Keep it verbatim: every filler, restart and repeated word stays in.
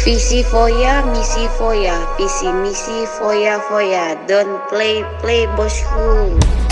Visi foya, misi foya, visi misi foya foya, don't play play bosku.